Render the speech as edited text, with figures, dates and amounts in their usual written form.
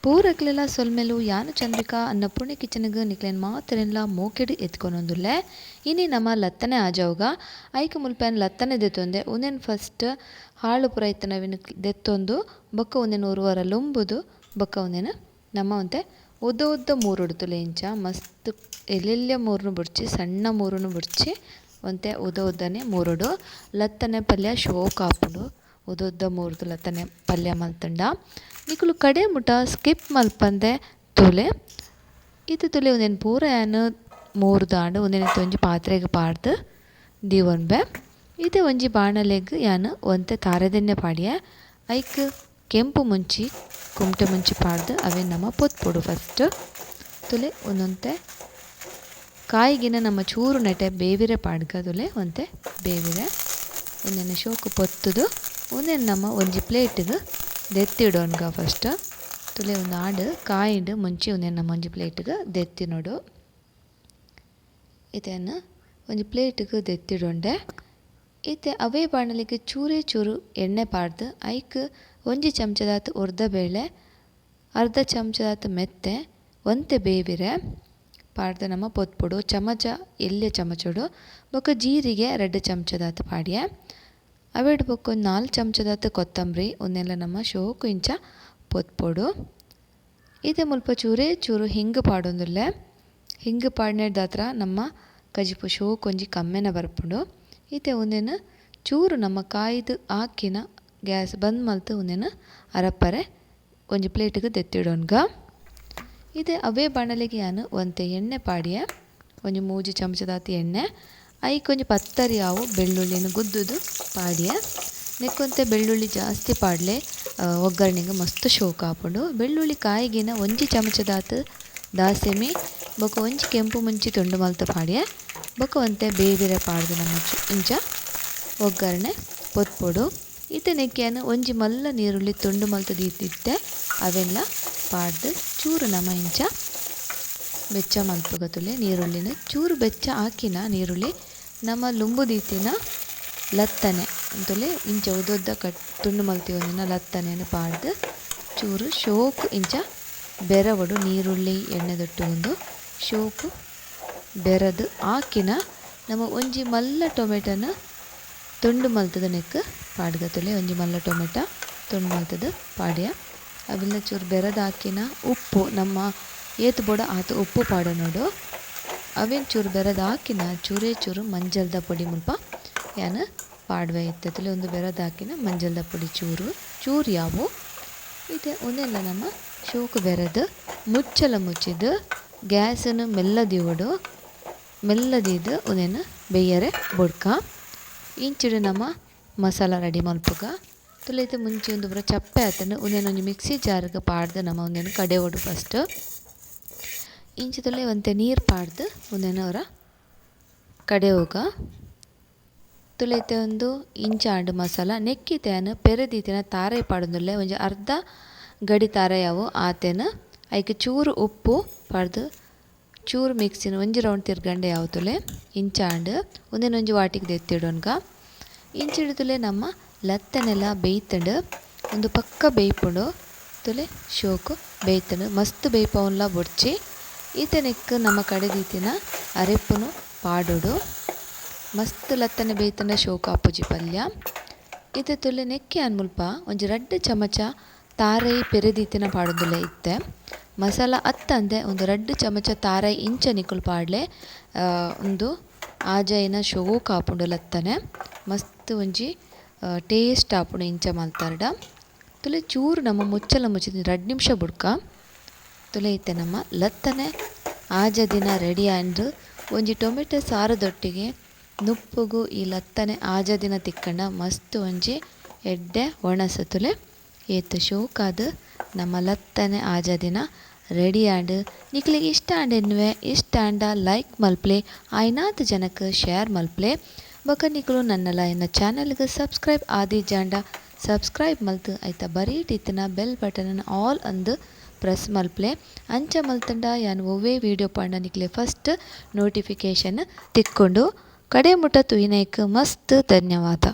ಪೂರಕ್ಲೆಲ ಸೊಲ್ಮೆಲು ಯಾನು ಚಂದ್ರಿಕಾ ಅನ್ನಪೂರ್ಣೆ ಕಿಚನ್ಗ್ ನಿಕ್ಲೆನ್ ಮಾತೆರೆನ್ಲ ಮೋಕೆಡ್ ಎತ್ಕೊನೊಂದುಲ್ಲೆ. ಇನಿ ನಮ ಲತ್ತನೆ ಆಜವುಗ. ಐಕ್ ಮುಲ್ಪ ಯಾನ್ ಲತ್ತನೆ ದೆತ್ತೊಂದೆ. ಉಂದೆನ್ ಫಸ್ಟ್ ಹಾಳು ಪೂರ ಇತ್ತಿನವೆನ್ ದೆತ್ತೊಂದು ಬೊಕ್ಕ ಉಂದೆನ್ ಒರುವಾರ ಲೊಂಬುದು ಬೊಕ್ಕ ಉಂದೆನ್ ನಮ ಒಂತೆ ಉದ್ದ ಉದ್ದ ಮೂರುಡು ತುಲೆ ಇಂಚ ಮಸ್ತ್ ಎಲ್ಲೆಲ್ಯ ಮೂರುನು ಬೊಡ್ಚಿ ಸಣ್ಣ ಮೂರುನು ಬೊಡ್ಚಿ ಒಂತೆ ಉದ್ದ ಉದ್ದನೆ ಮೂರುಡು ಲತ್ತನೆ ಪಲ್ಯ ಶೋಕ್ ಆಪುಂಡು. ಉದ್ದ ಉದ್ದ ಮೂರ್ದು ಲತ್ತನೆ ಪಲ್ಯ ಮಲ್ತುಂಡ ನಿಕುಲು ಕಡೆ ಮುಟ ಸ್ಕಿಪ್ ಮಲ್ಪಂದೆ ತೂಲೆ. ಇತ್ತೆ ತುಲೆ ಉಂದೆನ್ ಪೂರ ಯಾನ್ ಮೂರ್ದಾಂಡ್ ಉಂದೆನ್ ಇತ್ತೆ ಒಂಜಿ ಪಾತ್ರೆಗ್ ಪಾಡ್ದ್ ದೀವೊನ್ಬೆ. ಇತ್ತೆ ಒಂಜಿ ಬಾಣಲೆಗ್ ಯಾನ್ ಒಂತೆ ತಾರೆದೆಣ್ಣೆ ಪಾಡಿಯೆ. ಐಕ್ ಕೆಂಪು ಮುಂಚಿ ಕುಮಟೆ ಮುಂಚಿ ಪಾಡ್ದ್ ಅವೆನ್ ನಮ ಪೊತ್ಪೊಡು ಫಸ್ಟ್. ತುಲೆ ಒಂದೊಂತೆ ಕಾಯಿಗಿನ ನಮ್ಮ ಚೂರು ನೆಟೆ ಬೇವಿರೆ ಪಾಡ್ಗ ತುಲೆ ಒಂತೆ ಬೇವಿರೆ ಉಂದೆನ್ ಶೋಕು ಪೊತ್ತುದು ಉಂದೆನ್ ನಮ್ಮ ಒಂಜಿ ಪ್ಲೇಟ್ಗ್ ದೆತ್ತಿಡೋನ್ಗ ಫಸ್ಟ್. ತುಲೆ ಒಂದು ಆಂಡ್ ಕಾಯಿಂಡ್ ಮುಂಚಿ ಉಂದೆನ್ ನಮ್ಮ ಒಂಜಿ ಪ್ಲೇಟ್ಗ್ ದೆತ್ತಿನೋಡು. ಇತೆನ್ ಒಂಜಿ ಪ್ಲೇಟ್ಗ್ ದೆತ್ತಿಡೊಂಡೆ. ಇತ್ತೆ ಅವೇ ಬಾಣಲೆಗ್ ಚೂರೇ ಚೂರು ಎಣ್ಣೆ ಪಾಡ್ದ್ ಐಕ್ ಒಂಜಿ ಚಮಚದಾತ್ ಉರ್ದ ಬೇಳೆ, ಅರ್ಧ ಚಮಚದಾತ್ ಮೆತ್ತೆ, ಒಂತೆ ಬೇವಿರೆ ಪಾಡ್ದ್ ನಮ್ಮ ಪೊತ್ಪೊಡು. ಚಮಚ ಎಲ್ಯ ಚಮಚೊಡು ಬೊಕ್ಕ ಜೀರಿಗೆ 2 ಚಮಚದಾತ್ ಪಾಡಿಯೆ. ಅವೆಡ್ ಬೊಕ್ಕ ಒಂಜಿ 4 ಚಮಚದಾತ್ ಕೊತ್ತಂಬರಿ ಉಂದೆಲ್ಲ ನಮ್ಮ ಶೋಕು ಇಂಚ ಪೊತ್ಪೊಡು. ಇತ್ತೆ ಮುಲ್ಪ ಚೂರೇ ಚೂರು ಹಿಂಗ್ ಪಾಡೊಂದುಲ್ಲೆ. ಹಿಂಗ್ ಪಾಡ್ನೆಡ್ದಾತ್ರ ನಮ್ಮ ಕಜಿಪು ಶೋಕು ಒಂಜಿ ಕಮ್ಮೆನ ಬರ್ಪುಂಡು. ಇತ್ತೆ ಉಂದೆನ್ ಚೂರು ನಮ್ಮ ಕಾಯ್ದು ಆಕಿನ ಗ್ಯಾಸ್ ಬಂದ್ ಮಲ್ತ್ ಉಂದೆನ್ ಅರಪ್ಪರೆ ಒಂಜಿ ಪ್ಲೇಟ್ಗ್ ದೆತ್ತಿಡೊನ್ಗ. ಇತ್ತೆ ಅವೇ ಬಾಣಲೆಗ್ ಯಾನ್ ಒಂತೆ ಎಣ್ಣೆ ಪಾಡಿಯೆ. ಒಂಜಿ 3 ಚಮಚದಾತ್ ಎಣ್ಣೆ ಐಕ್ ಒಂಜಿ ಪತ್ತರಿ ಆವು ಬೆಳ್ಳುಳ್ಳಿನ ಗುದ್ದುದು ಪಾಡಿಯೆ. ನೆಕ್ಕೊಂತೆ ಬೆಳ್ಳುಳ್ಳಿ ಜಾಸ್ತಿ ಪಾಡ್ಲೆ ಒಗ್ಗರಣೆಗೆ ಮಸ್ತ್ ಶೋಕ್ ಆಪುಂಡು. ಬೆಳ್ಳುಳ್ಳಿ ಕಾಯಿಗಿನ ಒಂಜಿ ಚಮಚದಾತ್ ದಾಸೆಮಿ ಬೊಕ್ಕ ಒಂಜಿ ಕೆಂಪು ಮುಂಚಿ ತುಂಡು ಮಲ್ತ್ ಪಾಡಿಯೆ. ಬೊಕ್ಕ ಒಂತೆ ಬೇವಿರೆ ಪಾಡ್ದು ನಮ್ಮ ಇಂಚ ಒಗ್ಗರಣೆ ಪೊತ್ಪೊಡು. ಇತ್ತೆ ನೆಕ್ಕೆನ್ ಒಂಜಿ ಮಲ್ಲ ನೀರುಳ್ಳಿ ತುಂಡು ಮಲ್ತ್ ದೀತಿತ್ತೆ ಅವೆಲ್ಲ ಪಾಡ್ದು ಚೂರು ನಮ ಇಂಚ ಬೆಚ್ಚ ಮಲ್ಪುಗ ತುಲೆ. ನೀರುಳ್ಳಿನ ಚೂರು ಬೆಚ್ಚ ಹಾಕಿನ ನೀರುಳ್ಳಿ ನಮ್ಮ ಲುಂಬು ದೀತಿನ ಲತ್ತನೆ ಅಂತಲೇ ಇಂಚ ಉದ್ದೊದ್ದ ಕಟ್ ತುಂಡು ಮಲ್ತಿವೊಂದಿನ ಲತ್ತನೆಯನ್ನು ಪಾಡ್ದು ಚೂರು ಶೋಕು ಇಂಚ ಬೆರವಡು. ನೀರುಳ್ಳಿ ಎಣ್ಣೆದೊಟ್ಟು ಒಂದು ಶೋಕು ಬೆರದು ಹಾಕಿನ ನಮ್ಮ ಒಂಜಿ ಮಲ್ಲ ಟೊಮೆಟೊನ ತುಂಡು ಮಲ್ತದ ನೆಕ್ ಪಾಡ್ಗ ತುಲೆ. ಒಂಜಿ ಮಲ್ಲ ಟೊಮೆಟೊ ತುಂಡು ಮಲ್ತದ ಪಾಡ್ಯ. ಅವೆಲ್ಲ ಚೂರು ಬೆರದು ಹಾಕಿನ ಉಪ್ಪು ನಮ್ಮ ಏತ್ ಬೋಡ ಆತ್ ಉಪ್ಪು ಪಾಡೊನೊಡು. ಅವೆನ್ ಚೂರು ಬೆರದು ಹಾಕಿನ ಚೂರೇ ಚೂರು ಮಂಜಲ್ದ ಪೊಡಿ ಮುಲ್ಪ ಯಾನ್ ಪಾಡ್ವೆ ಇತ್ತೆ ತುಲೆ. ಒಂದು ಬೆರದು ಹಾಕಿನ ಮಂಜಲ್ದ ಪೊಡಿ ಚೂರು ಚೂರು ಯಾವು. ಇತ್ತೆ ಉಂದೆಲ್ಲ ನಮ್ಮ ಶೋಕು ಬೆರದು ಮುಚ್ಚಲ ಮುಚ್ಚಿದ್ ಗ್ಯಾಸನ್ನು ಮೆಲ್ಲ ದೀವೊಡು. ಮೆಲ್ಲ ದೀದ್ ಉಂದೆನ್ ಬೇಯರೆ ಬೊಡ್ಕ. ಇಂಚಿಡ್ ನಮ್ಮ ಮಸಾಲ ರೆಡಿ ಮಲ್ಪುಗ ತುಲೆ. ಇತ್ತೆ ಮುಂಚಿ ಉಂದು ಪೂರ ಚಪ್ಪೆ ಆತುಂಡು. ಉಂದೆನ್ ಒಂಜಿ ಮಿಕ್ಸಿ ಜಾರ್ಗ್ ಪಾಡ್ದ್ ನಮ ಉಂದೆನ್ ಕಡೆವೊಡು ಫಸ್ಟ್. ಇಂಚಿ ತುಲೆ ಒಂತೆ ನೀರು ಪಾಡ್ದ್ ಉಂದೆನ್ ಒರ ಕಡೆವುಗ ತುಲೆ. ಇತ್ತೆ ಒಂದು ಇಂಚಾಂಡ್ ಮಸಾಲ. ನೆಕ್ಕಿತೆ ಯಾನ್ ಪೆರೆದೀತಿನ ತಾರೈ ಪಾಡೊಂದುಲ್ಲೆ. ಒಂಜಿ ಅರ್ಧ ಗಡಿ ತಾರೈ ಅವು ಆತೆನ್ ಐಕ್ ಚೂರು ಉಪ್ಪು ಪಾಡ್ದ್ ಚೂರು ಮಿಕ್ಸಿನ ಒಂಜಿ ರೌಂಡ್ ತಿರ್ಗಂಡೆ ಯಾವು ತುಲೆ. ಇಂಚಾಂಡ್ ಉಂದೆನ್ ಒಂಜಿ ವಾಟಿಗೆ ದೆತ್ತಿಡೊನ್ಗ. ಇಂಚಿಡ್ ತುಲೆ ನಮ್ಮ ಲತ್ತನೆಲ ಬೇಯ್ತುಂಡು. ಉಂದು ಪಕ್ಕ ಬೇಯ್ಪುಂಡು ತುಲೆ. ಶೋಕು ಬೇಯ್ತುಂಡು. ಮಸ್ತ್ ಬೇಯ್ಪವನ್ಲ ಬೊಡ್ಚಿ. ಇತ್ತೆ ನೆಕ್ಕ್ ನಮ್ಮ ಕಡೆ ದೀತಿನ ಅರೆಪ್ಪುನು ಪಾಡೊಡು. ಮಸ್ತ್ ಲತ್ತನೆ ಬೇಯ್ತುಂಡ ಶೋಕು ಆಪುಜಿ ಪಲ್ಯ. ಇತ್ತೆ ತುಲೆ ನೆಕ್ಕೆ ಯಾನ್ ಮುಲ್ಪ ಒಂಜಿ 2 ಚಮಚ ತಾರೈ ಪೆರೆದೀತಿನ ಪಾಡೊಂದುಲ್ಲೆ. ಇತ್ತೆ ಮಸಾಲ ಅತ್ತಂದೆ ಒಂದು 2 ಚಮಚ ತಾರೈ ಇಂಚ ನಿಕುಲು ಪಾಡ್ಲೆ. ಉಂದು ಆಜಾಯಿನ ಶೋಕು ಆಪುಂಡು ಲತ್ತನೆ. ಮಸ್ತ್ ಒಂಜಿ ಟೇಸ್ಟ್ ಆಪುಂಡು ಇಂಚ ಮಲ್ತರ್ಡ. ತುಲೆ ಚೂರು ನಮ್ಮ ಮುಚ್ಚಲ ಮುಚ್ಚಿದ 2 ನಿಮಿಷ ಬುಡ್ಕ ತುಲೆ. ಇತ್ತೆ ನಮ್ಮ ಲತ್ತನೆ ಆಜ ದಿನ ರೆಡಿ ಆಂಡ್. ಒಂಜಿ ಟೊಮೆಟೊ ಸಾರದೊಟ್ಟಿಗೆ ನುಪ್ಪುಗು ಈ ಲತ್ತನೆ ಆಜ ದಿನ ತಿಕ್ಕಂಡ ಮಸ್ತ್ ಒಂಜಿ ಎಡ್ಡೆ ಒಣಸು ತುಲೆ. ಏತ್ ಶೋಕಾದ್ ನಮ್ಮ ಲತ್ತನೆ ಆಜ ದಿನ ರೆಡಿ ಆಂಡ್. ನಿಕ್ಲೆಗ್ ಇಷ್ಟ ಆಂಡ್ ಎನ್ನುವೆ. ಇಷ್ಟ ಆಂಡ ಲೈಕ್ ಮಲ್ಪ್ಲೆ, ಆಯ್ನಾತ್ ಜನಕ್ ಶೇರ್ ಮಲ್ಪ್ಲೆ. ಬೊಕ ನಿಕುಲು ನನ್ನಲ ಎನ್ನ ಚಾನೆಲ್ಗ್ ಸಬ್ಸ್ಕ್ರೈಬ್ ಆದಿಜಾಂಡ ಸಬ್ಸ್ಕ್ರೈಬ್ ಮಲ್ತ್ ಐತ ಬರೀಟ್ ಇತ್ತಿನ bell button all ಅಂದ್ ಪ್ರೆಸ್ ಮಲ್ಪ್ಲೆ. ಅಂಚ ಮಲ್ತಂಡ ಯಾನ್ ಒವ್ವೇ ವಿಡಿಯೋ ಪಾಂಡ ನಿಕ್ಲೆ ಫಸ್ಟ್ ನೋಟಿಫಿಕೇಶನ್ ತಿಕ್ಕೊಂಡು. ಕಡೆ ಮುಟ ತೂಯಿನೈಕ್ ಮಸ್ತ್ ಧನ್ಯವಾದ.